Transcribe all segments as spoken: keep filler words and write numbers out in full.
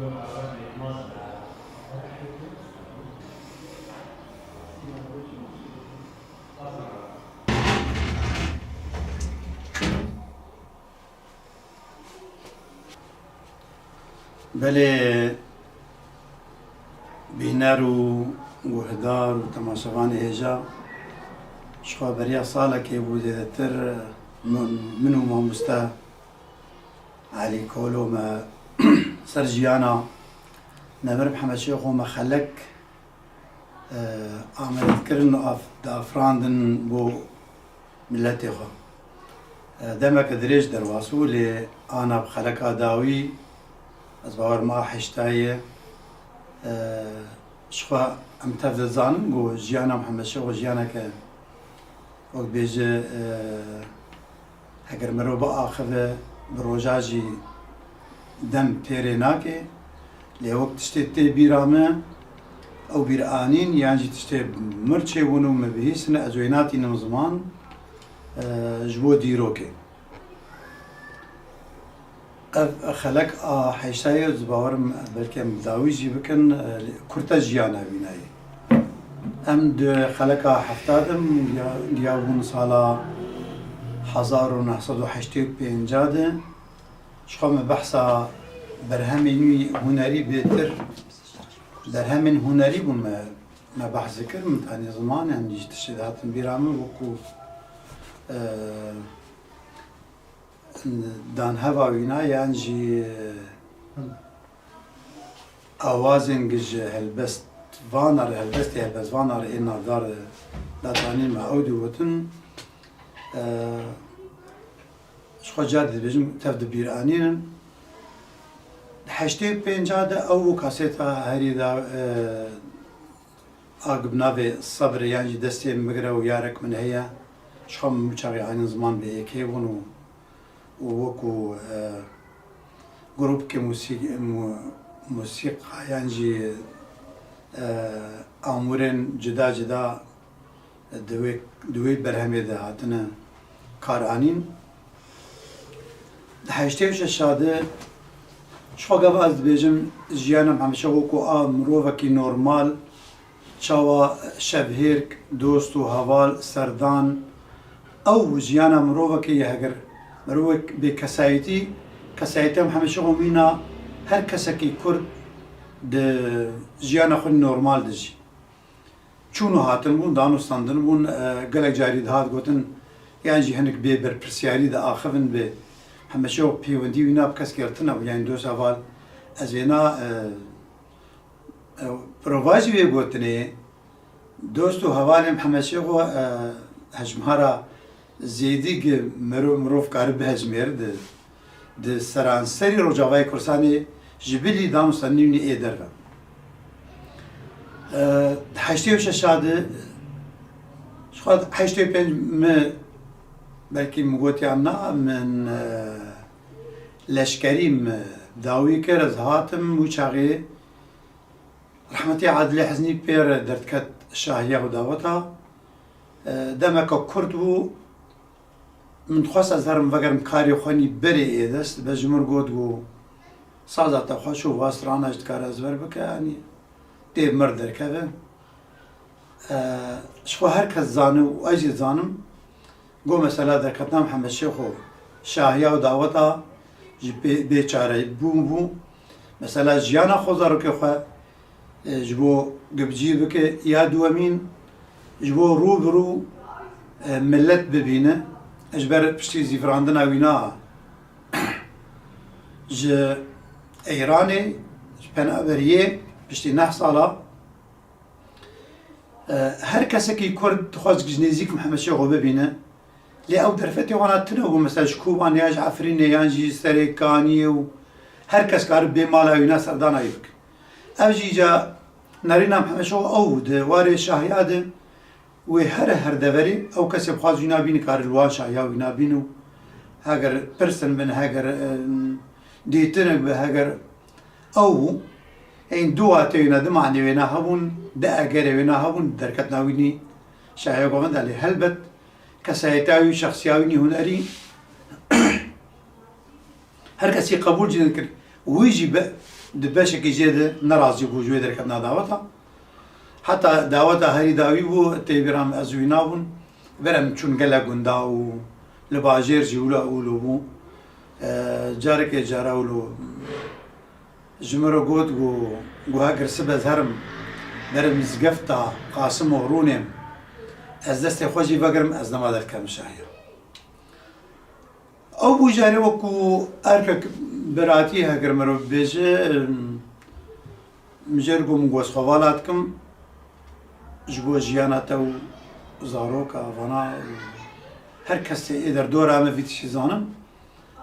Belê bîner û guhdar û temaşevanê hêja, ji xwe beriya salekê bû zêdetir min, min û mamoste Elî Kolo me ser jiyana Nemir Mihemed Şêxo me xelek, e, amadekirîn û af-, diafirandin bo miletê xwe. E, demeke dirêj derbas bû, lê ana bi xeleka dawî, ez bawer me a heştayê ye. E, ji xwe em tev dizanin ku jiyana Mihemed Şêxo jiyaneke, wek bêje, e, heger mirov biaxive, bi roja jî dem têrê nake. Lê wek tiştê tê bîra me, ew bîranîn yan jî tiştê mir çêbûn û me bihîstin, ez wê natînim ziman, e, ji bo dîrokê. Ev xelek a heştayê, ez bawerim belkî em bi dawî jî bikin, e, kurte jiyana wî nayê. Em di xeleka hefta de giya-, giya bûn sala hezar û neh sed û heştê û pênc de. Ji xwe me behsa berhemên wî hunerî bêtir, berhemên hunerî bûn me, me behs dikir, min tanî ziman, em jî tiştê dihatin bîra min wekû, e, danheva wîna yan jî, e, awazên gi ji helbestvana re, helbestê helbestvana re ê navdar, e, datanîn me ew digotin. E, ji xwe car dibêjim, tev di bîr anînin. Di heştê û pênc de ew û kaseta herî da, e, a bi navê Sebirê yan jî Destê Min Bigire û Yarek Min Heye, ji xwe min çaxê anîn ziman bi êkê bûn û, û wekû, e, grûpkê musî-, mu-, musîqa yan jî, e, amûrên cida cida di wê, di wê berhemê de hatine kar anîn. Di heştê û şeş de ji xwe gava ez dibêjim, jiyana Mihemed Şêxo wekû a mirovekî normal, çawa şevhêrk, dost û heval, serdan, ew jiyana mirovekî ye heger mirovek bê kesayetî, kesayetiya Mihemed Şêxo mîna her kesekî Kurd di jiyana xwe normal dijî. Çûn û hatin bûn, dan û standin bûn, e, gelek carî dihat gotin, yan jî hinek bê berpirsiyarî diaxivin, bê hemîşe pêwendî wîna bi keskê re tune bû, yanî dost heval, ez êna, e, e, provajî wê gotinê, dost û hevalên Mihemed Şêxo, e, hejmara zêdî gi mero-, mirov kare bihejmêre di, di seranserî Rojavayê Kurdistanê ji bilî dan û standinê ê derve. E, di heştê û şeş de, ji xwe heştê û pênc min, belkî min gotiyan na, min, e, leşkerî min dawî kir, ez hatim wî çaxê Rehmetî Adilê Heznî pê re derdiket şahiya û daweta. E, demeke kurt bû, min dixwest ez herim vegerim karê xwe nî berê ê dest, be ji min got, got, saza te xweş û va strana jî dikare ez ver bike, yanî tê mir derkeve. E, ji xwe her kes zane û ez jî zanim, Got mesela derketina Mihemed Şêxo şahiya û daweta ji bê-, bêçarebûn bû. Mesela jiyana xwe zarokê xwe, e, ji bo gibcî bike, ya duwemîn ji bo rû bi rû, e, milet bibîne. Ji ber piştî zîvirandina wîna ji Eyranê, ji penaberiyê, piştî neh sala, E, her kesekî Kurd dixwest ji nêzîk Mihemed Şêxo bibîne. Lê ew derfetê wana tune bû, mesela ji Kobanê ya ji Efrînê yan jî Serê Kaniyê û her kes kare bê mala wîna serdana wî bike. Ev jî îca nerîna Mihemed Şêxo ew bû, di warê şahiya de wê here her deverê ew kesê bixwaz wîna bîne kare li wan şahiya wîna bîne û heger pirsin bin, heger, e, dîtinek bi, heger Ew bû, ên du watê wêna, du manê wêna hebûn, du egerê wêna hebûn, derketina wî nî şahiya govend e, lê helbet kesayeta wî, şexsiya wî nî hunerî her kesî qebûl jî nedikir. Wî jî be, Di beşekî jê de nerazî bû ji wê derketina daweta. Heta daweta herî dawî bû, tê bîra min ez wî nabûn. Berem çûn gelek gunda û li bajêr jî wilo ûlo bû. E, carekê cara wilo ji min re got, got, got, heger sibe ez herim, berim mizgefta Qasimo rûnêm, ez destê xwe jî vegirim, ez nema derdikem şahiya. Ew bû carê wekû erkek biratî heger mirov bibêje, em, min jê re got, min got, ez xwe vala dikim ji bo jiyana te û zaroka vana û her kesê ê derdora me vî tiştî zanin.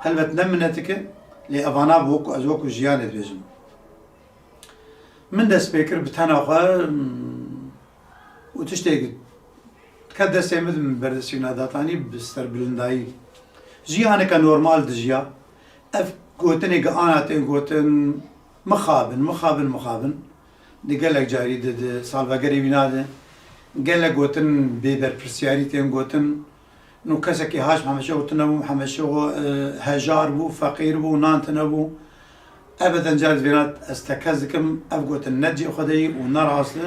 Helbet ne minetike, lê evana bi wekû ez wekû jiyanê dibêjim. Min dest pê kir bi tena xwe, mm, û tiştê ket destê min, min berdestî wîna datanî bi serbilindayî. Jiyaneke normal dijiya. Ev gotinê gi ana tên gotin, mixabin, mixabin, mixabin. Di gelek carî di, di salvegerê wîna de gelek gotin bêberpirsiyarî tên gotin. Nû kesekî haş Mihemed Şêxo tune bû, Mihemed Şêxo, e, hejar bû, feqîr bû, nan tune bû. Ebeden car divêna ez tekez dikim, ev gotin ne cihê xwe de yî û ne rast e.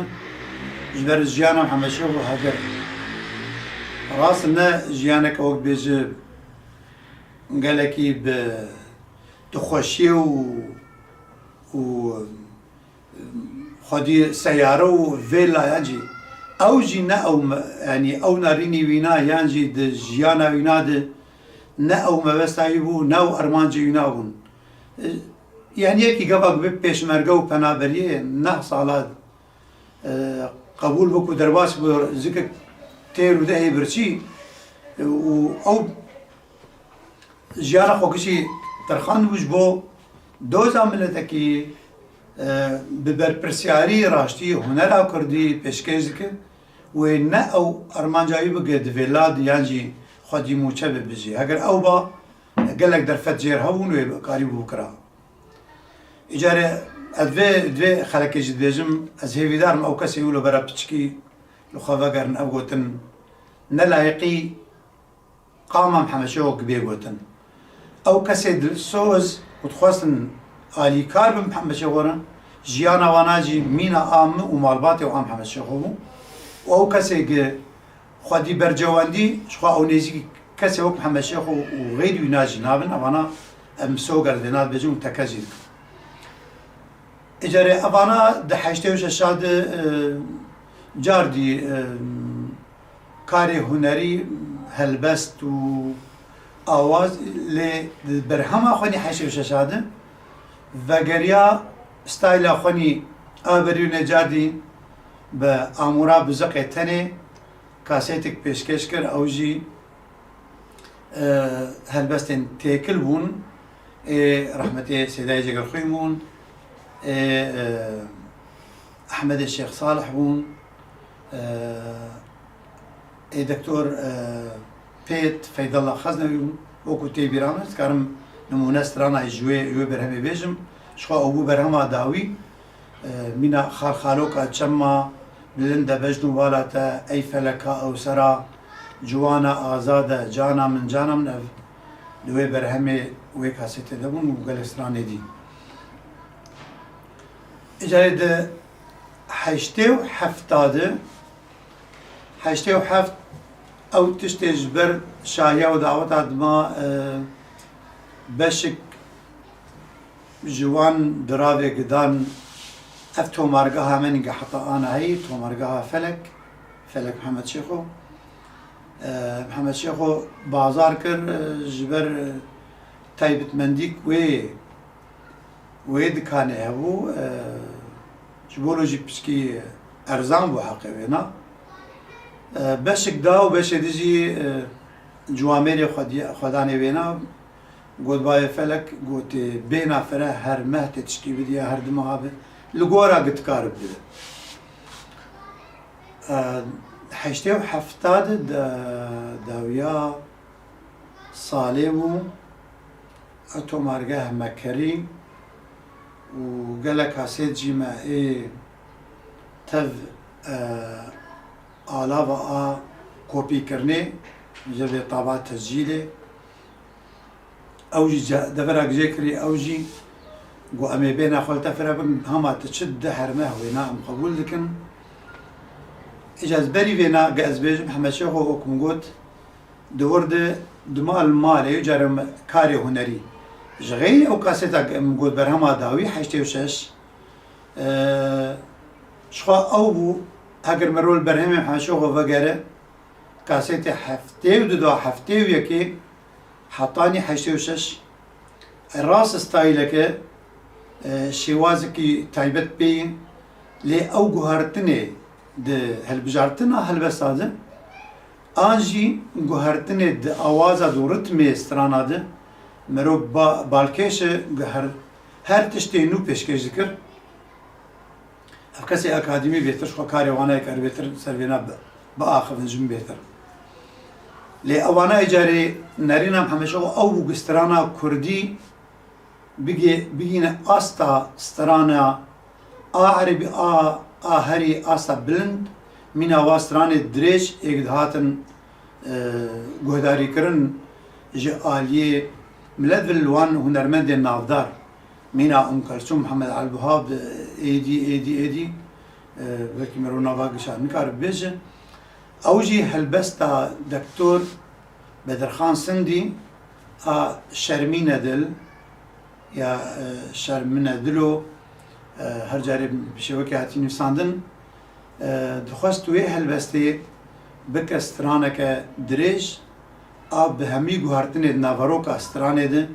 Ji ber jiyana Mihemed Şêxo heger rast ne jiyaneke wek bêje gelekî bi, bi xweşiyê û, û xwedî seyare û vêla yan jî ew jî ne ew me-, yanî ew narînî wîna yan jî di jiyana wîna de ne ew mebesta wî bû, ne ew armancê wîna bûn. E, yanî yekî gava bi pêşmerge û penaberiyê neh sala, e, qebûl bû ku derbas bû zikek têr û dehê birçî, e, û ew jiyana xwe gişî terxandibû ji bo doza miletekî, e, bi berpirsiyarî raştî hunera kurdî pêşkêş dike. Wê ne ew armanca wî bike di vêla de yan jî xwedî mûçe bibijî. Heger ew ba, gelek derfet jêr hebûn wê karîbû bikira. Îcarê ez vê, vê xelekê jî dibêjim, ez hêvîdar im ew kesê wilo bera piçikî li xwe vegerin ew gotin ne layiqî qama Mihemed Şêxo bê gotin. Ew kesê dilsoz û dixwestin alîkar bin Mihemed Şêxo re, jiyana wana jî mîna a min û malbatê û a Mihemed Şêxo bû. Û ew kesê gi xwedî bercewendî, ji xwe ew nêzîkî kesê wek Mihemed Şêxo û xeyrî wîna jî nabin, evana em soger dê nabêjin û teke jî dikin. Îcarê evana di heştê û şeşa de, e, car dî, e, karê hunerî, helbest û awaz lê di berhema xwe nî heştê û şeşa de vegeriya stayla xwe nî a berî û nê car dî bi amûra biziqê tenê kasetek pêşkêş kir, ew jî, e, helbestên têkil bûn, ê rehmetê Sêdayê Cegerxwîn bûn, ê, e, Ehmedê Şêx Salih bûn, e, ê Doktor, e, Pêt Feydallah Xeznewî bûn. Wekû tê bîra min, ez dikarim nimûne strana ji wê, wê berhemê bêjim. Ji xwe ew bû berhema dawî. E, mîna xalxaloka çema bilind e, bejn û bala te, ey feleka ewsera, ciwana azad e, cana min, cana min, ev di wê berhemê, wê kasetê de bûn û gelek stranê dî. Îcarê di heştê û hefta de, heştê û heft ew tiştê ji ber şahiya û daweta dima, e, beşik ji wan diravê gidan ev tomargeha min ge heta ana heyî, tomargeha Felek, Felek Mihemed Şêxo. E, Mihemed Şêxo bazar kir, e, ji ber, e, taybetmendîk wê, wê dikanê hebû, e, ji bo lo jî piçkî erzan bû heqê wêna. E, beşik da û beşê di jî, e, ciwamêrê xwedî-, xwedanê wêna. Got, "Bayê Felek, gotê, bêhna fere her meh tê tişkî bidî ya her du meha bi, li gora gitkar bide." E, heştê û hefta de, de, dawiya salê bû, ew tomargeh me kerî û gelek kasêt jî me ê tev, e, alava a kopîkirinê, ji vê taba tescîlê. Ew jî ce-, devera gijê kirî, ew jî Got, em ê bêne xwe li te fire bikin, hema tu çi diherime wêna em qebûl dikin. Îca ez berî vêna ge ez bêjim, Hemedşêxo wek min got, di wir de dima li malê û carê me karê hunerî. Ji xeyrî ew kaseta ge min got berhema dawî heştê û şeş, e, ji xwe ew bû, heger mero li berhemê Hemedşêxo vegere, kasetê heftê û du da heftê û yekê hetanî heştê û şeş, rast stayîleke, e, şêwazekî taybet pê ye, lê ew guhertinê di hilbijartina helbesta de, an jî guhertinê di awaza di û ritmê strana de, mirov ba-, balkêş e, guher-, her tiştê nû pêşkêş dikir. Ev kesê akademî bêtir, ji xwe karê wana ye, kar bêtir ser vêna bi-, biaxivin ji min bêtir. Lê ewana îcarê nerîna Mihemed Şeho ew bû ku strana kurdî bigê-, bigîne asta strana a erebî, a, a herî asta bilind, mîna wa stranê dirêj êk dihatin, e, guhdarîkirin ji aliyê milet ve li wan hunermendên navdar. Mîna Umm Kulsûm, Mihemed Elbuhab, êdî, êdî, êdî, e, belkî mero nava gişa nikare bibêje. Ew jî helbesta Doktor Bedirxan Sindî a Şermîne Dil ya, e, Şermine Dilo, e, her carê bi şêwekê hatî nivîsandin, e, dixwest wê helbestê bike straneke dirêj a bi hemî guhertinê di naveroka stranê de,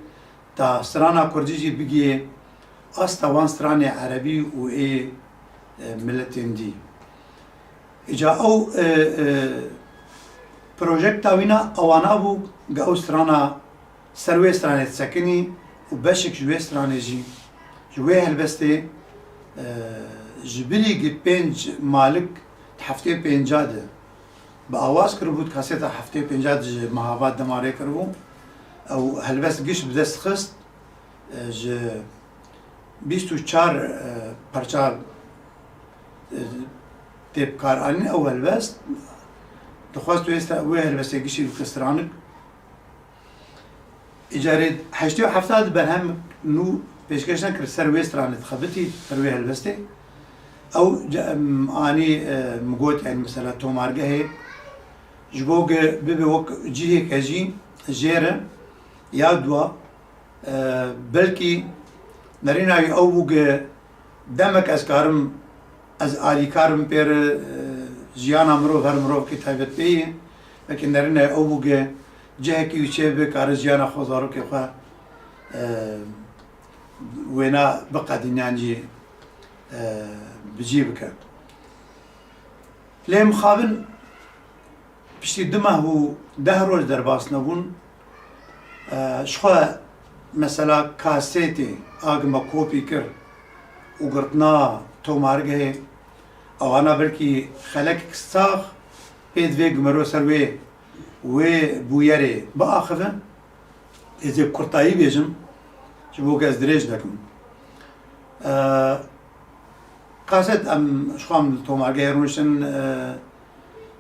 ta strana kurdî jî bigihê asta wan stranê erebî û ê, e, miletên dî. Îca ew, e, e, projekta wîna ewana bû, ge ew strana ser wê stranê disekinî û beşek ji wê stranê jî, ji wê helbestê, e, ji bilî gi pênc malik di heftê pênca de bi awaz kiribû, di kaseta heftê pênca de ji Mehava demarê kiribû. Ew helbest giş bi dest xist, e, ji bîst û çar, e, parça, e, tê bi kar anîn ew helbest. Dixwest wê sta-, wê helbestê gişî bike stranik. Îcarê heştê û hefta de berhem nû pêşkêş nekir, ser wê stranê dixebitî, ser wê helbestê. Ew ce-, em, anî, e, min got, yani mesela tomargehê, ji bo ge bibe wek cihêke jî jêr e, ya dua, e, belkî nerîna wî ew bû ge demek ez karim, ez alîkar bim pê re, e, jiyana mirov her mirovkî taybet pê ye. Belkî nerîna ew bû ge cihekî wî çê bibe, kare jiyana xwe, zarokê xwe, e, wêna biqedîne yan jî, e, bi cî bike. Lê mixabin piştî du meh û deh roj derbas nebûn. E, ji xwe mesela kasetê a gi me kopî kir û girtina tomargehê, ewana belkî xelekek sax pê divê gi mero ser wê, wê bûyerê biaxive. Ez ê kurtayî bêjim, ji bo ku ez dirêj nekim. E, Kaset em ji xwe em li tomargehê rûniştin, e,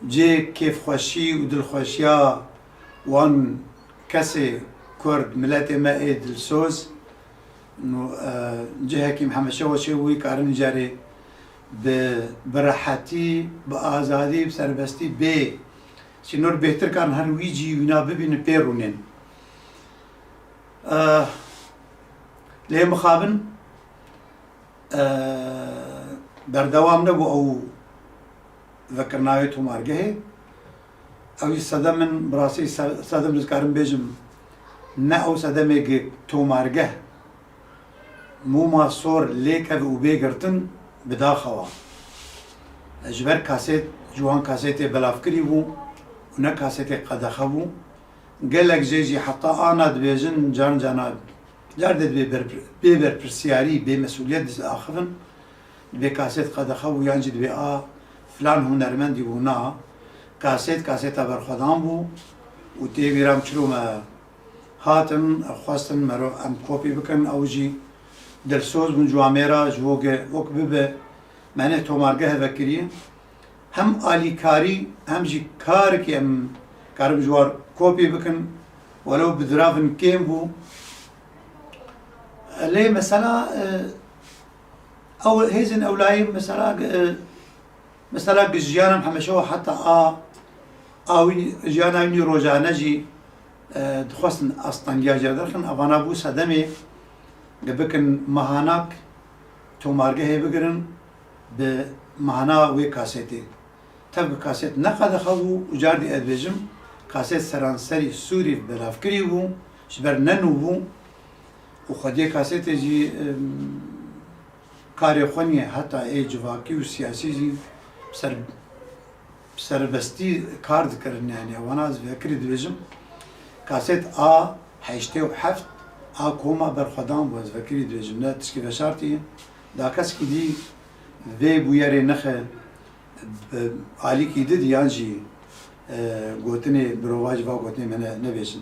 cê kêfxweşî û dilxweşiya wan kesê Kurd, miletê me ê dilsoz, nû, e, cihekî Mihemed Şeho çê wî karin carê bi, bi rehetî, bi azadî, bi serbestî bê sînor bêhtir karin her wî cî wîna bibînin pê rûnên. E, lê mixabin, e, berdewam nebû ew vekirina wê tomargehê. Ew jî sedem in, bi rastî se-, sedem dikarim bêjim, ne ew sedemê gi tomargeh mûma sor lê keve û bê girtin bi daxewa. Ji ber kasêt, ji wan kasêtê belavkirî bû û ne kasêtê qedexe bû. Gelek jê jî heta ana dibêjin, can cana, car dê dibê berpir-, bê berpirsyarî, bê mesûliyet diaxivin, dibê kasêt qedexe bû, yan jî dibê a filan hunermendî bû. Na, kasêt, kasêta berxwedan bû û tê bîra min çilo me hatin, xwestin mero em kopî bikin, ew jî dilsoz bûn, ji wan mêra ji bo ge wek bibe, me ne tomargeh vekiriye. Hem alîkarî, hem jî karekî em karin ji war kopî bikin, welew bi diravin kêm bû. Lê mesela, e, ew hêzên ewlayî mesela, e, mesela jiyana Mihemed Şewa heta a, a wî, jiyana wî rojane jî, e, dixwestin astengiya jê derxin. Evana bû sedemê, ge bikin mehanak tomargehê bigirin, bi mehana wê kasetê. Tev bi kaset ne qedexe bû û cardî ez dibêjim, kaset seranserî Sûrî belavkirî bû, ji ber ne nû bû û xwediyê kasetê jî, em, karê xwe nîye, heta ê civakî û siyasî jî bi ser, bi serbestî kar dikirin, yani wana ez vekirî dibêjim. Kaset a heştê û heft a koma berxwedan bû, ez vekirî dibêjim, ne tişkî veşartî ye. Da kesekî dî vê bûyerê nexe, bi alîkî did yan jî, e, gotinê mirovajî va gotinê me ne-, nebêjin.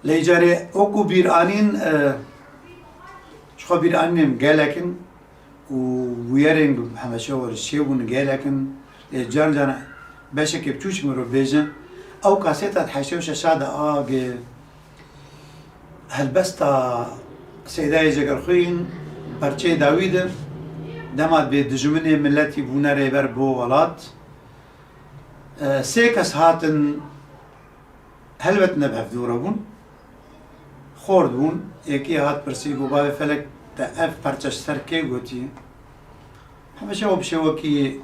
Lê carê wekû bîranîn, e, ji xwe bîranînên gelek in û bûyerên Mihemed Şewa çêbûn gelek in. Lê can can beşekê biçûçik mirov bêje, ew kaseta di heştê û şeş de a ge helbesta Seydayê Cegerxwîn perçeyê dawî de, dema bê dijminê miletî bûne rêber bo welat, e, sê kes hatin, helbet ne bi hevdû re bûn, xort bûn. Yekî hat pirsî, got, Bavê Felek, te ev perçe ji ser kê gotî? Hemişe o bi şêwekî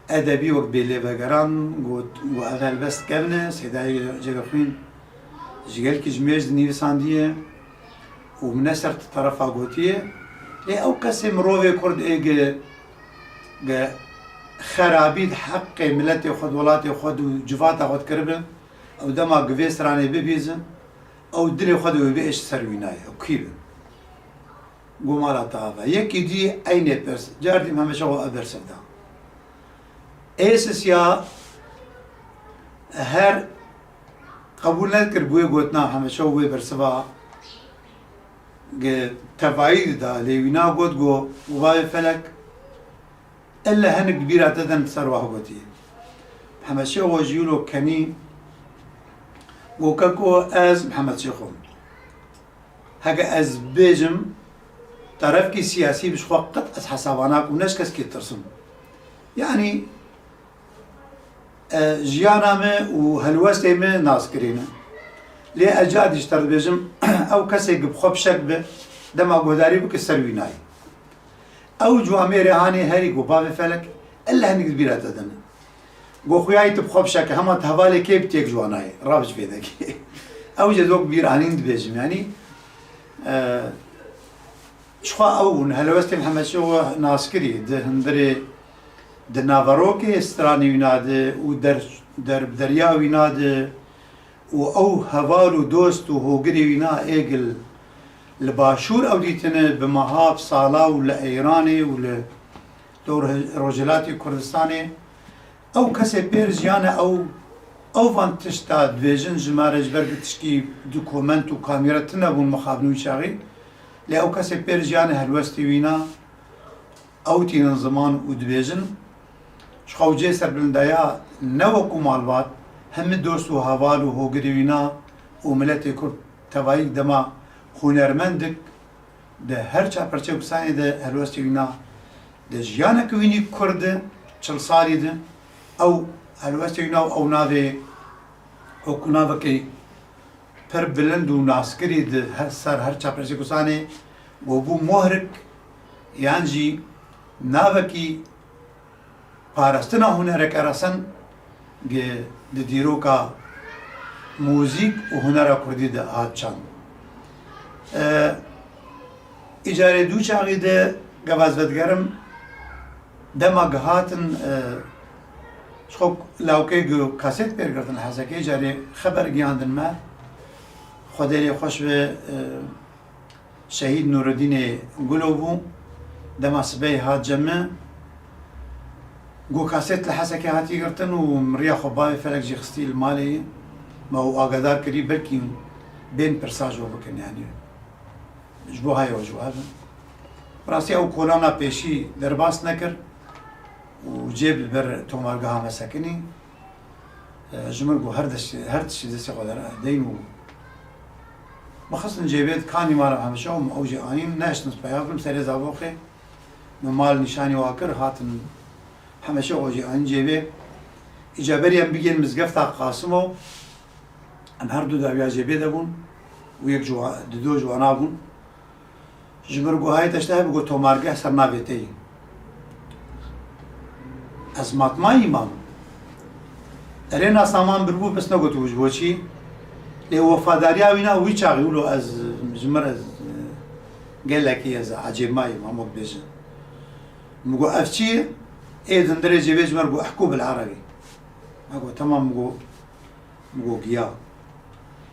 edebî wek bêlêvegeran got, got, ev helbest kevn e, Seydayê Cegerxwîn ji gelkî ji mêj de nivîsandiye û min ne ser ti terefa gotiye. Lê ew kesê mirovê Kurd ê gi, gi xerabî di heqê miletê xwe, di welatê xwe, di civata xwe dikiribe, ew dema gi vê stranê bibîzin, ew dilê xwe de wê biêşt ser wî nayê. Ew kî bin? Gomara te ava. Yekî dî eynê pirs. Cardî Mihemed Şewa ev bersiv da. Ê sisiya her qebûl nedikir bi wê gotina Mihemed Şewa wê bersiva ge tevayî dida. Lê wîna got, got, Bavê Felek, ille hinek di bîra te de ne, ser wah gotî. Mihemed Şewa ji wilo kenî got, Keko, ez Mihemed Şêxo me. Heke ez bêjim, terefkî siyasî bi ji xwe qet ez hesaba nakim û ne ji keskî tirsim. Yanî, e, jiyana me û helwestê me naskirî ne. Lê ez carî ji te dibêjim, ew kesê ku bi xwe bi şek be, dema guhdarî bike ser wî nayê. Ew ciwamêrê hanê herî ku Bavê Felek, ille hinek di bîra te de ne. Go xuyayî tu bi xwe bişeke, hema tu hevalê kê bi têk ji wan nayê, rabe ji vê dekê. Ew jî ez wek bîranîn dibêjim, yanî, e, ji xwe ew bûn, helwestê Mihemed Şêxo naskirî, di hundirê, di naverokê stranê wîna de û der, der bi derya wîna de û ew heval û dost û hogirê wîna ê gil li başûr ew dîtine, bi meha, bi sala û li Eyranê û li Li Roj-, Rojhilatê Kurdistanê ew kesê pêr jiyane ew, ew van tişta dibêjin ji me re ji ber bi tişkî dokument û kamera tune bûn mixabin wî çaxî. Lê ew kesê pêr jiyane helwestê wîna ew tînin ziman û dibêjin, ji xwe ew cê serbilindaya ne wekû malbat, hemî dost û heval û hogirê wîna û miletê Kurd tevayî dema hunermendik di her çar perçe Kurdistanê de helwestê wîna di jiyaneke wînî Kurd de, çil salî de, ew helwestê wîna û ew navê, wekû navekî pir bilind û naskirî di her, ser her çar perçe Kurdistanê, got bû mohrik, yan jî navekî parastina hunereke resen gi di dîroka muzîk û hunera kurdî de hat çand. E, îcarê dû çaxî de gava ez vedigerim, dema gihatin, e, ji xwe lawkê gi kaset pêr girtin, hezekê carê xeber giyandin me. Xwedê lê xweş be, e, Şehîd Nûredînê Gulo bû. Dema sibehê hat cem me, got kaset li Hesekê hatiye girtin û min riya xwe bavê Felek jî xistî li malê me û agadar kirî, belkî bên pirsa ji we bikin, yanî ji bo hayê we ji we hebin. Bi rastî ew kolana pêşî derbas nekir û cê bi ber tomargeha me sekinî. E, ji min got her tiştî, her tiştî destê xwe de deyn û Min xistin cêbê, dikanî mala Hemeşex û min ew jî anîn, neştin peya bikim serê zavoxê. Min mal nîşanî wa kir, hatin Hemeşex û jî anîn cêbê. Îca berî em bigihên mizgefta Qasimo, em her du dawiya cêbê de bûn û yek ji wa-, di do ji wana bûn. Ji min re got, "Hayê te ji te hebe?" Got, "Tomargeh ser navê te yî." Ez matmayî mam. Erê, nasnaman biribû, bes negotibû ji bo çi. Lê wefadariya wîna wî çaxî wilo ez ji min re, e, gelekî ez ecêb mayî mam, wek bêjin. Min got, "Ev çi ye?" Ê dindirê cêbê ji min re got, "Ihkû bil erebî." Me got, "Temam." Min got, Min got, "Giya."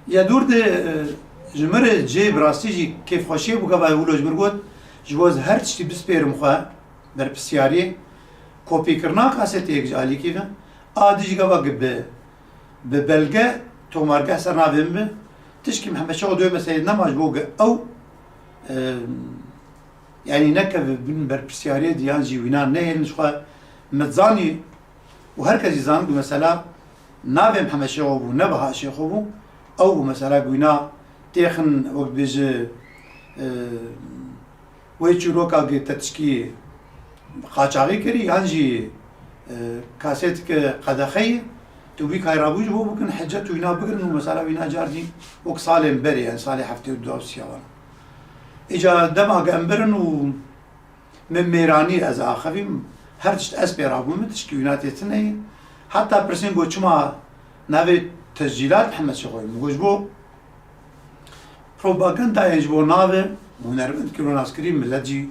Ya dûr de, e, ji min re cê bi rastî jî kêfxweşiyê bû, gava wilo ji min got, ji bo ez her tiştî bispêrim xwe berpirsiyariyê, kopîkirina kaseteyek ji alîkî ve, a dî jî gava bi, bi belge tomargeh ser navê min bi, tişkî Mihemed Şêxo duyê meselê nema ji bo ge ew, e, Yanî nekeve bin berpirsiyariyê di yan jî wîna nehêlin ji xwe. Min zanî û her kes jî zanî ku mesela navê Mihemed Şêxo bû, ne Beha Şêxo bû. Ew bû mesela ku wîna têxin wek dibêje, e, wê çîroka gi te tişkî qaçaxî kirî, yan jî, e, kaseteke qedexeyê, tu wî kay rabû ji bo bikin, hicet û wîna bigirin û mesela wîna car dî wek salên berê, yani salê heftê û du û sî ya wana. Îca dema ge em birin û min mêranî ez axivîm, her tişt ez pê rabûm, min tişkî wîna tê tune ye. Heta pirsîn got, "Çima navê tescîlat Mihemed Şêxo ye?" Min got, "Ji bo propagandayê, ji bo navê hunermend kîronaskirî, millet jî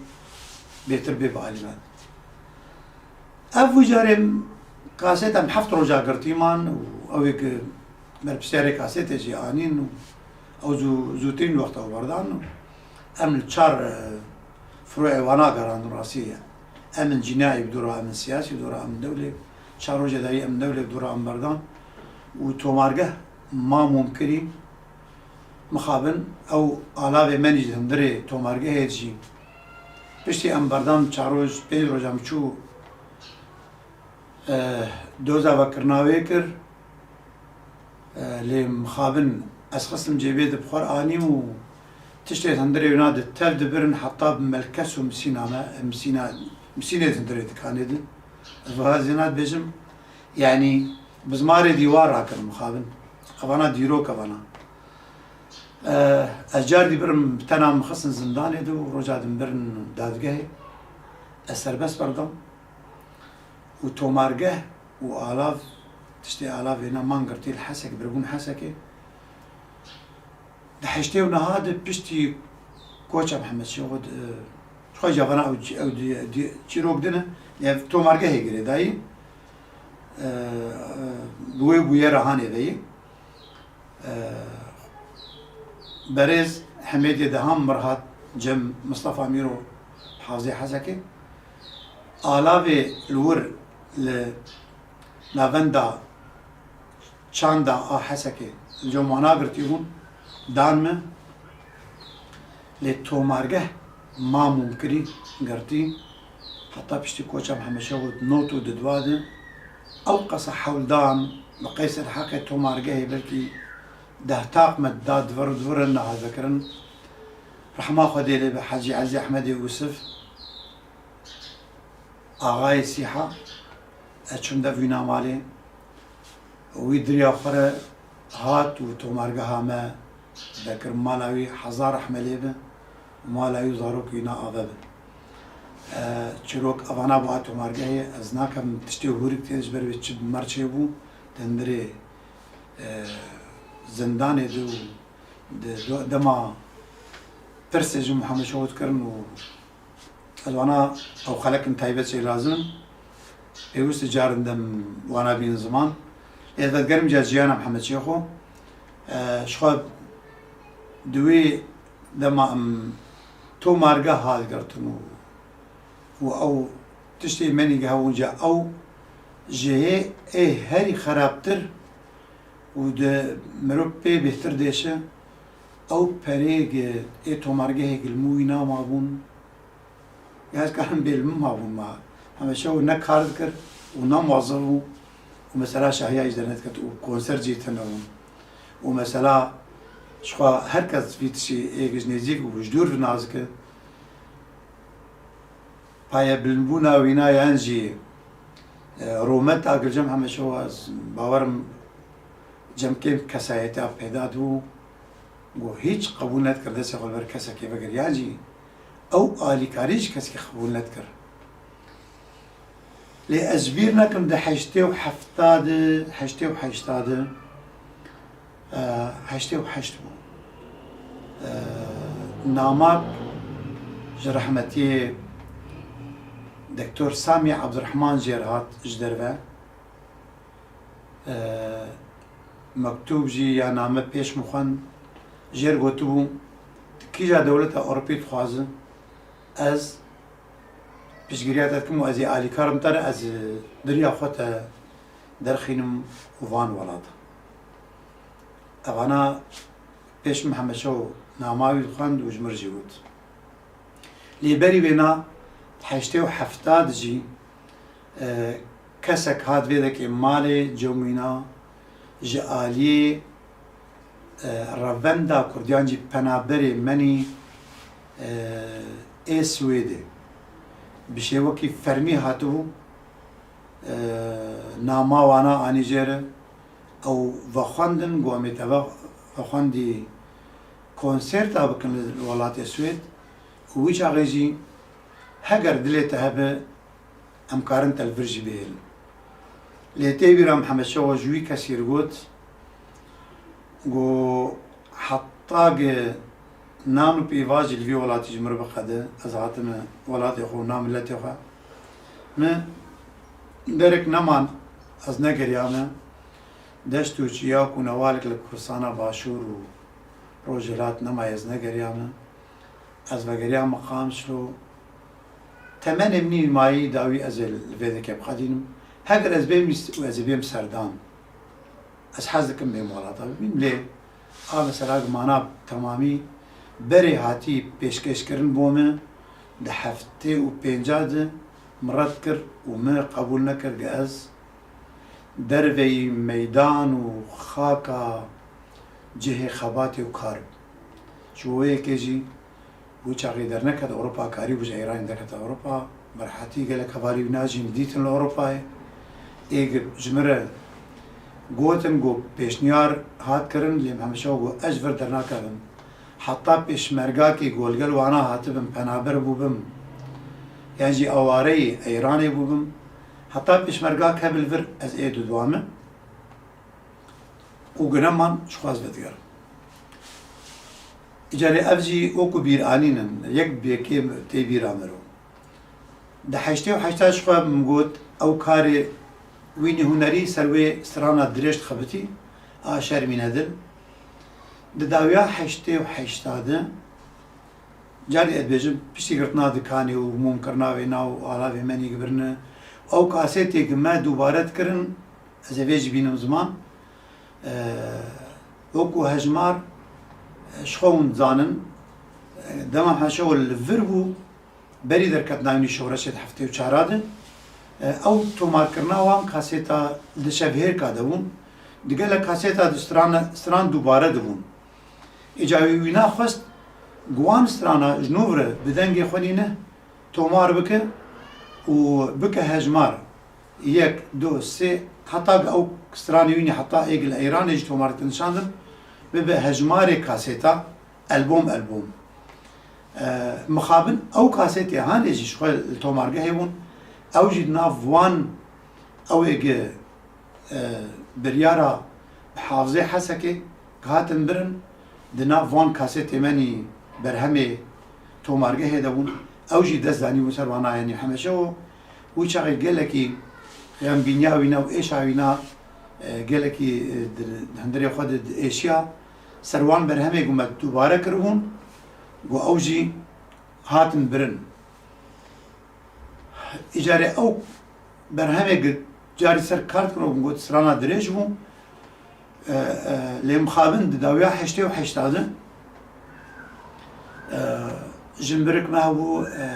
bêtir bê bi alî me." Ev wî carê kaseta em heft roja girtî man û ew ê ki berpirsiyarê kasetê jî anîn û ew zû-, zûtirîn wexta ew berdan û em li çar, e, furuê wana gerandin rastî ye. Em in cînayî bi dora, em in siyasî bi dora, em in dewlê. Çar roje dayî em dewlê bi dora em berdan û tomargeh ma mûm kirî. Mixabin ew alavê menî ji hundirê tomargehê jî. Piştî em berdan çar roj, pênc roja min çû, e, doza vekirina wê kir. E, lê mixabin ez xistim cêbê de bi xwe re anîm û tiştê hundirê wina di tev dibirin heta bi melkes û misîna me, misîna, misînê hundirê dikanê din. Ez wiha zêna dibêjim, yanî bizmarê dîwar rakirim mixabin. Evana dîrok evana. E, ez car dî birim bi tena min xistin zindanê de û roja din birin dadgehê. Ez serbest berdam. Û tomargeh û alav, tiştê alavê ne man girtî li Hesekê, biribûn Hesekê. Di heştê û neha de piştî koça Mihemed Şêxo di, ji xwe jî vana ew, ew di, di, çîrok din e, lê ev tomargehê girêdayî, e, e, bi wê bûyera hanê veyî. E, berêz Hemêdê Dehan Mirhat Cem Mistefa Mîro Hazê Hesekê. Alavê li wir li navenda çanda a Hesekê li cem wana girtî bûn, dan min. Lê tomargeh ma mûmkirî girtî, heta piştî koça Mihemed Şêxo di not û di dua de ew qasa hewldan bi qey ser heqê tomargehê belkî deh taq me da divir divir niha vekirin. Rehma Xwedê lê be Hecî Ezî Ehmedê Ûsif, Axayê Sîha, ez çûm dev wîna malê. Wî diriya xwe re hat û tomargeha me vekir, mala wî hezar rehme lê be û mala wî û zarokê wîna ave bin. E, çîrok evana bû a tomargehê, ez nakem tiştê hûrik tê ji ber wê çi bi me re çêbû, di hundirê, e, zindanê de û di do-, dema pirsê ji Mihemed Şêxo dikirin û Ez wana ew xelekin taybet jê lazim in. Pêwist e carin dem wana bînin ziman. Lê ez vedigerim ca jiyana Mihemed Şêxo. E, ji xwe di wê dema em tomargeh hat girtin û, û ew tiştê menî ge hebûn ca ew ji hê ê herî xerabtir û di mirov pê bêhtir dêşe, ew perê ge ê tomargehê ge li mû wî namabûn. Ya ez karim bê li min mabûn ma. Hemeşe ew ne kar dikir û ne muwezif bû û mesela şahiya jî dernediket û konser jî tune bûn. Û mesela Jixwe her kes vî tiştî ê ji nêzîk û ji dûr vinazike. Payebilindbûna wîna yan jî, e, rûmeta Gulcem Hemedşowa ez bawerim cem kêm kesayetiya pêda dibû. Got hîç qebûl nedikir destê xwe li ber kesekê vegir. Yan jî ew alîkarî ji kesekê qebûl nedikir. Lê ez ji bîr nekim di heştê û hefta de, heştê û heşta de, e, heştê û heşt bû. E, namak ji rehmetiyê Doktor Samî Ebdurehman jê re hat ji derve. E, mektûb jî ya name pêş min xwend, jê re gotibû, "Tu kîja dewleta Ewropî dixwaze, ez piştgiriya te dikim û ez ê alîkar bim te re, ez, e, di riya xwe te derxînim û van welata." Evana pêş min Hemedşowa nama wî dixwend û ji min re jî got. Lê berî wêna heştê û hefta de jî, e, kesek hat vê dekê malê cem wîna ji aliyê, e, revenda Kurdiyan jî penaberê menî, e, ê Swêdê bi şêwekî fermî hatibû, e, nama wana anî jê re. Ew vexwendin, got, "Em ê te ve-, vexwendî konserta bikin li welatê Swêd û wî çaxê jî heger dilê te hebe, em karin te li vir jî bihêlin." Lê tê bîra min Hemedşowa ji wî kesî re got, got, "Heta ge nam û pêvajoyê li vî welatî ji min re biqede, ez hatime welatê xwe û nav miletê xwe." Min derek neman, ez negeriyame. Deşt û çiyak û newalek li Kurdistana Başûr û Rojhilat nemaye, ez negeriyame. Ez vegeriyame Qamişlo. Temenê min îmayî dawî ez ê li vê dekê biqedînim. Heger ez bêm wîst û ez ê bêm serdan, ez hez dikim bêm welata bibînim. Lê a mesela mana temamî berê hatî pêşkêşkirin bo min, di heftê û pênca de min red kir û min qebûl nekir ku ez derveyî meydan û xaka cihê xebatê û kar bim. Ji bo wê yekê jî wî çaxê derneket Ewropa, karîbû ji Îranê derkete Ewropa, bi rehetî gelek hevalî wîna jî min dîtin li Ewropayê. Ê ji min re gotin, got pêşniyar hat kirin, lê min hemîşe got ez ji vir dernakevim. Heta pêşmergakê ku li gel wana hatibim, penaber bûbim, yan jî awareyê Îranê bûbim, heta pêşmergak hebe li vir ez ê didwame û gineman ji xwe ez vedigerim. Îcarê ev jî wekû bîranîn in, yek bi yekê tê bîra min re. Di heştê û heşta ji xwe min got, ew karê wînî hunerî ser wê strana dirêj dixebitî, a Şermîne Dil. Di dawiya heştê û heşta de, carî ez dibêjim, piştî girtina dikanê û mûmkirina wêna û alavê menî gibirine, ew kasetê ku me dubare dikirin, ez ê vê jî bînim ziman, e, wekû hejmar, e, ji xwe hûn dizanin, e, dema heşew li vir bû, berî derketina wî şoreşê di heftê û çara de, e, ew tomarkirina wan kaseta di şevhêrka de bûn, di gelek kaseta di strana, stran dubare dibûn. Îca wî wîna xwest ku wan strana ji nû re bi dengê xwe nîne tomar bike û bike hejmar, yek, du, sê, heta ku ew stranê wînî heta êgil Îranê jî tomar dikin nişandin, bibe hejmarê kaseta, elbom, elbom. E, mixabin ew kasetê hanê jî ji xwe li tomargehê bûn, ew jî di nav wan ew ê gi, e, biryara bi hafizê Hesekê hatin birin, di nav van kasetê menî berhemê tomargehê de bûn. Ew jî dest danîbûn ser wana, yanî hemeşe û wî çaxê gelekî xemgîniya wîna û êşa wîna, e, gelekî, e, di hundirê xwe de diêşiya. Ser wan berhemê ku me dubare kiribûn, ku ew jî hatin birin. Îcarê ew berhemê ku carî ser kar dikin û got strana dirêj bû, e, e, lê mixabin di dawiya heştê û heşta de, e, jinbirik me hebû, e,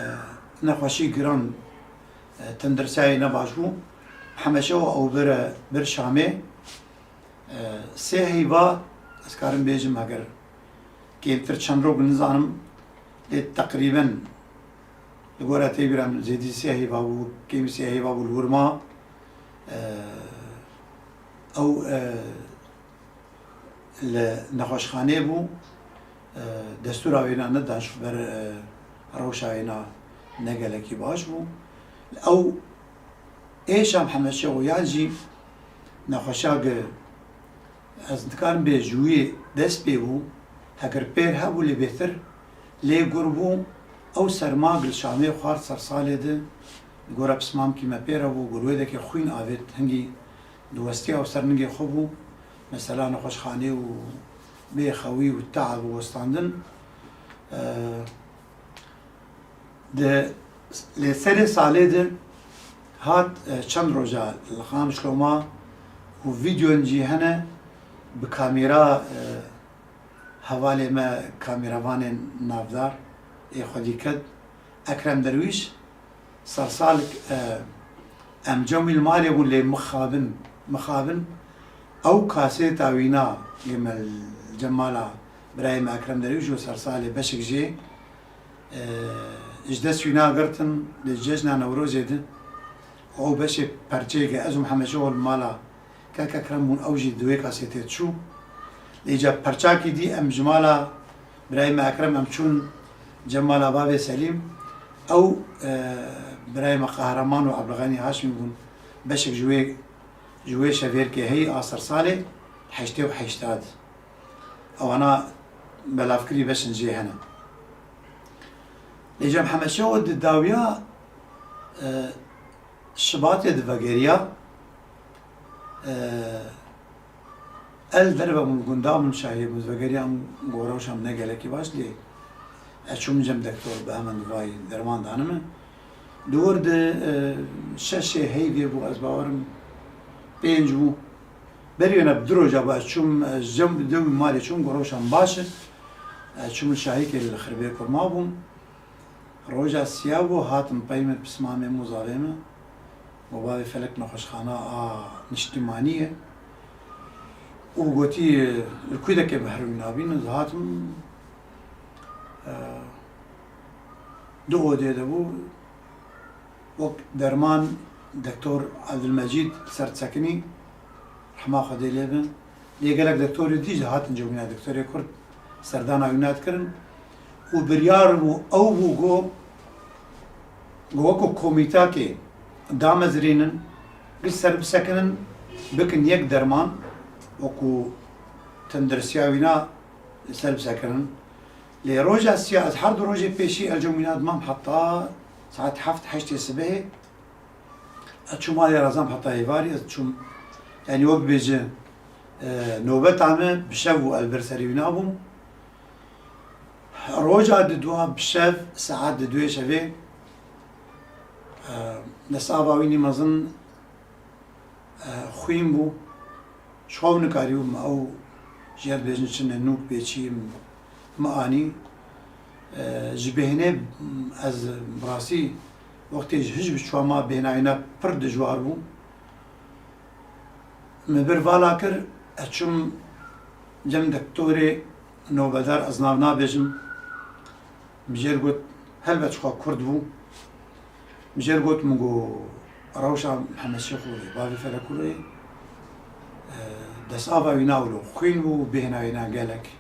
nexweşî giran, e, tindirsayê nebaş bû. Hemeşe û ew bire bir Şamê, e, sê heyva, ez karim bêjim, heger Kêmtir çend rok nizanim, lê teqrîben li gora têbîra min zêdî sê heyva bû, kêmî sê heyva bû li wir ma. Ew li nexweşxanê bû, destûra wêna nedan ji ber rewşa wêna ne gelekî baş bû. Ew êşa Mihemed Şêxo yan jî nexweşa gi Ez dikarim bê ji wî dest pê bû, heger pêr hebû lê bêtir lê gur bû, ew serma gil Şamê xwar ser salê di, li gora pismamkî me pêre bû, gul wê dekê xwîn avêt, hingî diwestiya ew ser ningê xwe bû, mesela nexweşxanê û bê xewî û teab û westandin. Di lê serê salê de hat, e, çend roja li Xan Şloma û vîdeoyên jî hene bi kamera, e, hevalê me kameravanên navdar ê xwedî ket Ekrem Derwîş. Sersalik, e, em cem wî li malê bûn lê mixabin, mixabin ew kasêta wîna lê me li cem mala birayê me Ekrem Derwîş û sersalê beşek jê, e, ji dest wîna girtin, li cejna Newrozê di û ew beşê perçeyeke ez û Mihemed Şêxo li mala kek Ekrem bûn, ew jî di wê kasêtê çû. Lê îca perçakî dî em ji mala birayê me Ekrem em çûn cem mala bavê Selîm. Ew, e, birayê me Qehreman û Ebdulxenî Haşimî bûn. Beşek ji wê, ji wê şevêrkê heyî a sersalê heştê û heşt a di. Ewana belavkirî beşin jê hene. Lê îca Mihemed Şêxo di dawiya, e, Şibatê divegeriya, e, el derve min gunda min şahiyê min divegeriya em gorewşa min ne gelekî baş lê ez çûm cem dektor bi hemen divayî derman dane min. Di wir de, e, şeşê heyvê bû, ez bawerim pênc bû. Berî wêne bi du roja bû ez çûm, e, cem, cem malê çûm, gorewşa min baş e. Ez çûm şahîkê li Xirbê Kurma bûm. Roja siya bû, hatim pey min, pismamê min û zavê min. Got, bavê Felek nexweşxana a niştimanî ye. Û gotî, li ku dekê bi herwî nabîn, ez hatim, e, du odê de bû. Wek derman Doktor Ebdulmecîd Sertsekinî, rehma Xwedê lê bin. Lê gelek doktorê dî jî hatin cem wîna, doktorê Kurd serdana wîna dikirin. Û biryar bû, ew bû ku, ku wekî komîtakê damezrînin, giş ser bisekinin, bikin yek derman, wekî tendurstiya wîna li ser bisekinin. Lê roja siya ez her du rojê pêşî ez cem wîna dimam heta saet heft heştê sibehê. Ez çûm malê razam heta êvarî, ez çûm, yanî wek bêje, e, nobeta min bi şev bû, ez li ber serê wîna bûm. Roja di dua bi şev, saet di duyê şevê, e, destava wî nî mezin, e, xwîn bû. Ji xwe nikarîbûm ew jê re bêjin çi ne, nûk bê çi min anî. E, ji bêhnê ez bi rastî wextê ji hij bi çûma bêhna wîna pir dijwar bû. Min bir vala kir, ez çûm cem doktorê nobedar, ez nav nabêjim. Min jê re got, helbet ji xwe Kurd bû. Min jê re got, min got, rewşa Mihemed Şêxo rê, bavê Felekû rê, e, destava wîna wilo xwîn bû, bêhna wîna gelek.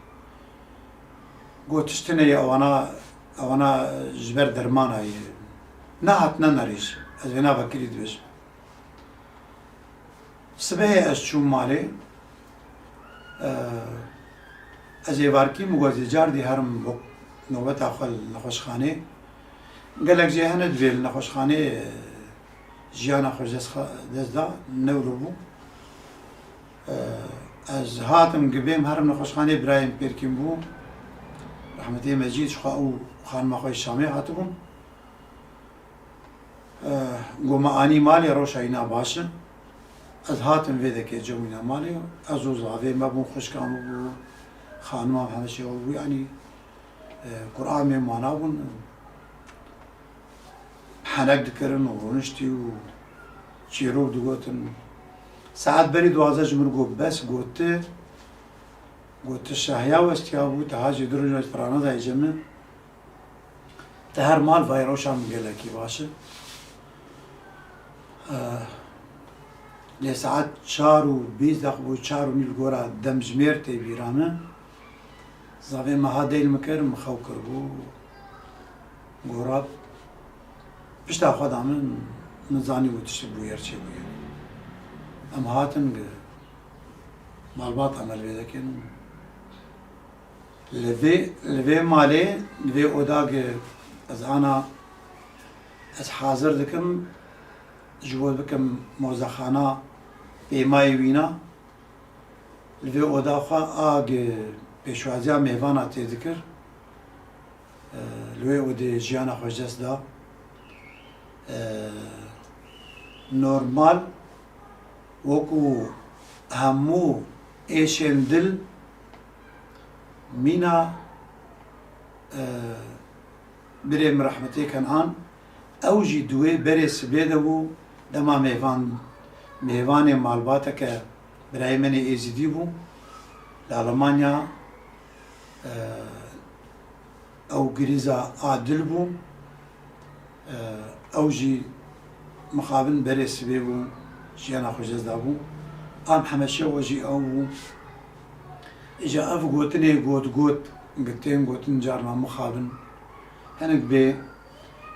Got, tişt tune ye, ewana, ewana ji ber dermana ye. Nehatine nerîş. Ez vêna vekirî dibêjim. Sibehê ez çûm malê. Ez êvarkî min got, ez ê cardî herim bo nobeta xwe li nexweşxanê. Gelek jê hene divê li nexweşxanê jiyana xwe ji dest xa-, dest da, newlo bû. Ez hatim gibêm herim nexweşxanê, birayê min pêrkî min bû. Rehmetê Mecîd ji xwe û xanima xwe ji Şamê hatibûn. Eh, got, me anî malê, rewşa wîna baş e. Ez hatim vê dekê cem wîna malê. Ez û zavê me bûn, xwişka min bû, xanima Mihemed Şêxo bû, yanî, eh, Qur'an mêmana bûn. Henek dikirin û rûniştî û çîrok digotin. Saet berî duwazdeh ji min got, bes, got, ti Got, tu şahiya westiya bû, tu hacî du roj firana dayê cem min. Te her mal vay rewşa min gelekî baş e. Eh, lê saet çar û bîst deq bû, çar û nîv gora demjimêr tê bîra min. Zavê me ha deyl min kir, min xew kiribû. Gora pişta xwe da min, min zanî û tişt bûyer çêbûye. Em hatin gi malbata me li vê dekin. Li vê, li vê malê, li vê oda gi ez ana, ez hazir dikim, ji bo bikim mozexana pêmayê wîna. Li vê oda xwe a gi pêşwaziya mêvana tê dikir. Li wê odê jiyana xwe ji dest da. Normal, wekû hemû êşên dil, mîna, e, birê min rehmetê Kenan, ew jî di wê berê sibê de bû, dema mêvan, mêvanê malbateke birayê min ê Êzidî bû, li Alemanya, e, ew grîza a dil bû. Ew jî mixabin berê sibê bû, jiyana xwe ji dest dabû. A Mihemed Şewo jî ew bû. Îca ev gotinê got got, gi tên gotin carna mixabin. Hinek bê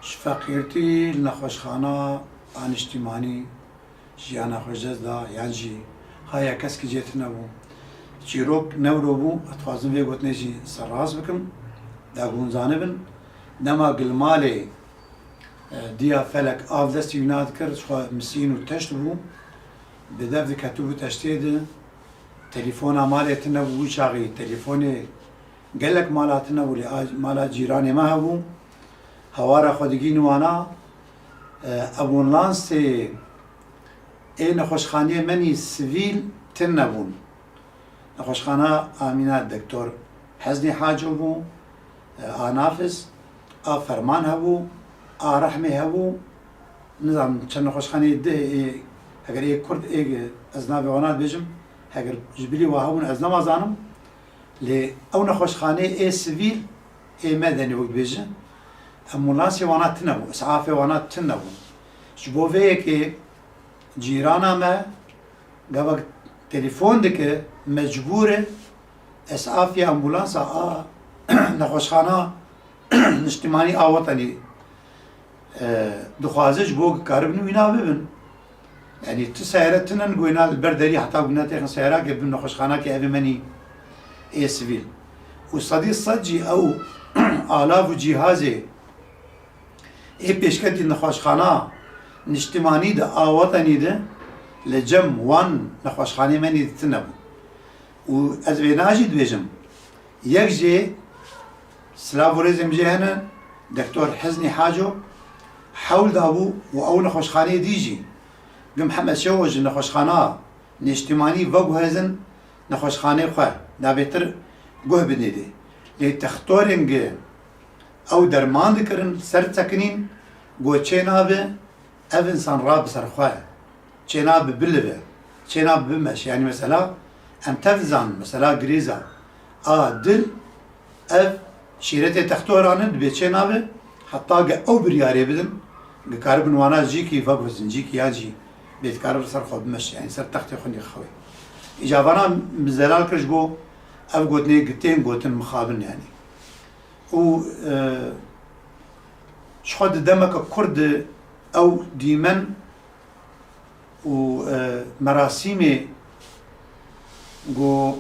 ji feqîrtî li nexweşxana a niştîmanî jiyana xwe ji dest da, yan jî haya keskî cê tune bû. Çîrok newro bû, ez dixwazim vê gotinê jî serrast bikim, da hûn zanibin. Dema gilmalê, e, diya felek av destî wîna dikir, ji xwe misîn û teşt bû, bi dev diketibû teştê di, telefona malê tune bû, wî çaxî telefonê gelek mala tune bû, lê a, mala cîranê me hebû, hewara xwe digîn wana, e, ambulansê ê nexweşxaneyê menî sivîl tune bûn. Nexweşxana a mîna Doktor Heznî Haco bû, e, a Nafiz, a Ferman hebû, a Rehmê hebû, nizanim çend nexweşxaneyê dih ê, heger ê Kurd ê, ez navê wana dibêjim, heger ji bilî wa hebûn ez nema zanim. Lê ew nexweşxaneyê ê sivîl ê medenî wek dibêjin, ambulansê wana tune bû, isafê wana tune bû. Ji bo vê yekê cîrana me gavak telefon dike, mecbûr e, isafiya ambulansa a nexweşxana niştimanî a wetenî, e, dixwaze ji bo karibin wîna bibin. Yanî tu seyare tinen goyna li ber derî heta wîna têxin seyara ke bin nexweşxana ke evê menî ê sivîl. Û sedî sed jî ew alav û cîhazê ê pêşketî nexweşxana niştimanî de a wetenî de li cem wan nexweşxanê menî de tine bû. Û ez vêna jî dibêjim, yek jê silav û rêzên min jê hene, Doktor Heznî Haco hewl dabû û ew nexweşxaneyê dî jî, Gim Hemed Şewo ji nexweşxana niştimanî veguhezin nexweşxanê xwe, da bêtir guh bidê dê. Lê textorên gi ew derman dikirin, ser disekinîn, got çê nabe, ev însan rabe ser xwe, çê nabe bilive, çê nabe bimeş. Yanî mesela, em tev dizanin, mesela grîza a dil, ev şîretê textoran e, dibê çê nabe, heta ge ew biryarê bidin, ge karibin wana cîkî veguhezin, cîkî yan jî bê dikaribin ser xwe bimeş, yanî ser textê xwe nêxewê. Îca vana min zelal kir ji bo ev gotinê gi tên gotin mixabin yanî. Û, e, ji xwe di demeke kurt de ew dîmen û, e, merasîmê ku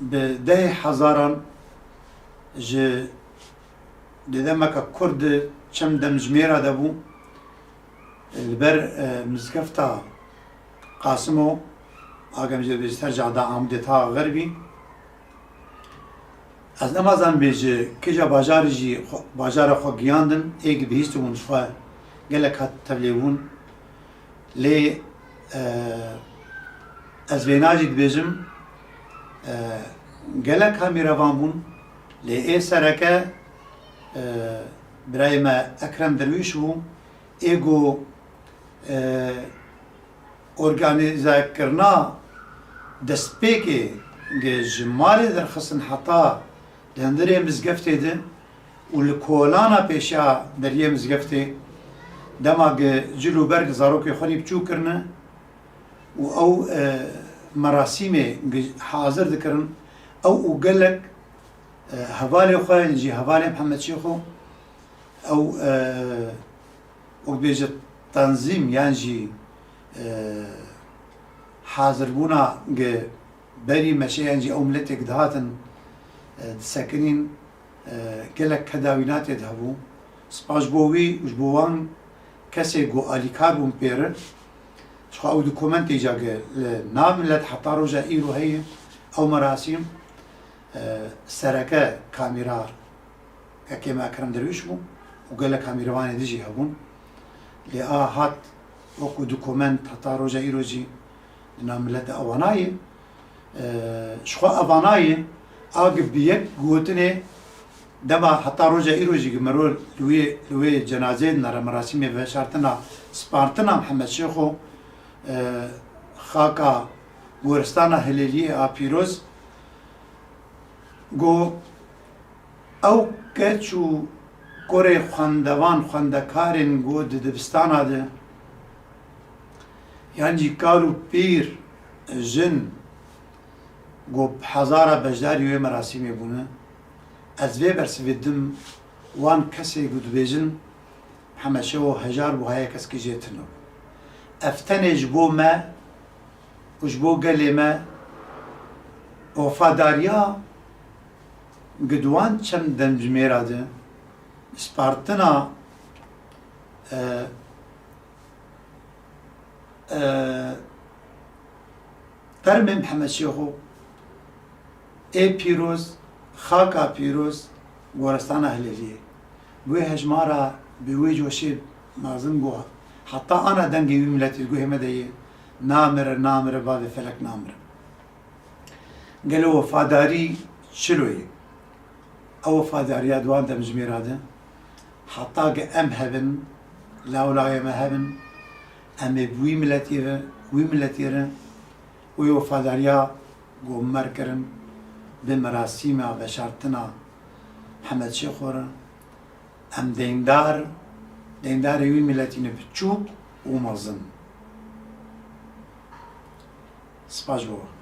bi dehê hezaran ji di demeke kurt de çem demjimêra de bû, li ber, e, mizgefta Qasimo, agem jê dibêjin ser cada Amûdê taxa xerbî. Ez nema zanim bê ji kîja bajarî jî xwe, bajara xwe giyandin, ê gi bihîstibûn ji xwe gelek hat tevlêbûn. Lê, e, ez vêna jî dibêjim, e, gelek ha mîrevan bûn, lê ê sereke, e, birayê me Ekrem Derwîş bû, ê ku, e, organîzekirina destpêkê Gi ji malê derxistin heta di hundirê mizgeftê de û li kolana pêşiya deriyê mizgeftê, dema gi cil û berg zarokê xwe rî biçûk kirine û ew, e, merasîmê gi hazir dikirin, ew û gelek, e, hevalê xwe, jî hevalê Mihemed Şêxo, ew, e, wek bêje tenzîm yan jî, e, hazirbûna gi berî meşeyan jî ew miletê gi dihatin, e, disekinîn, e, gelek kedawînatê dihebû. Spas ji bo wî û ji bo wan kesê ku alîkar bûn pê re. Ji xwe ew dokumentê ca gi li nav milet heta roja îro heye, ew merasîm, e, sereke kamîra kekê me Ekrem Derwîş bû û gelek kamîrevanê din jî hebûn. Lê a hat wekû dokument heta roja îro jî di nav milet de ewana ye. E, ji xwe ewana ye, a gi bi yek gotinê dema heta roja îro jî gi mero li wê, li wê cenazeyê dinere, merasîmê veşartina, spartina Mihemed Şêxo, e, xaka goristana Hilêliyê a pîroz, got, ew keç û kurê xwendevan, xwendekarên ku di dibistana de, yan jî kar û pîr, jin, ku bi hezara beşdarî wê merasîmê bûne, ez vê bersivê dim wan kesê ku dibêjin, Mihemed Şêxo hejar bû, heye keskî jê tune bû. Ev tenê ji bo me û ji bo gelê me wefadariya gi di wan çend demjimêra de spartina, e, e, termê Mihemed Şêxo, ê pîroz, xaka pîroz, gorestana Hilêliyê. Wê hejmara bi wê coşê mezin got, heta ana dengê wî miletî di guhê me de ye, namire, namire, bavê felek namire. Gelo wefadarî çilo ye? Ew wefadariya di wan demjimêra de, heta ke em hebin, lawlayê me hebin, em ê bi wî miletî re, wî miletî re, wê wefadariya ku me kirin bi merasîma veşartina Mihemed Şêxo re, em deyndar, deyndarê wî miletî ne, biçûk û mezin. Spas ji bo we.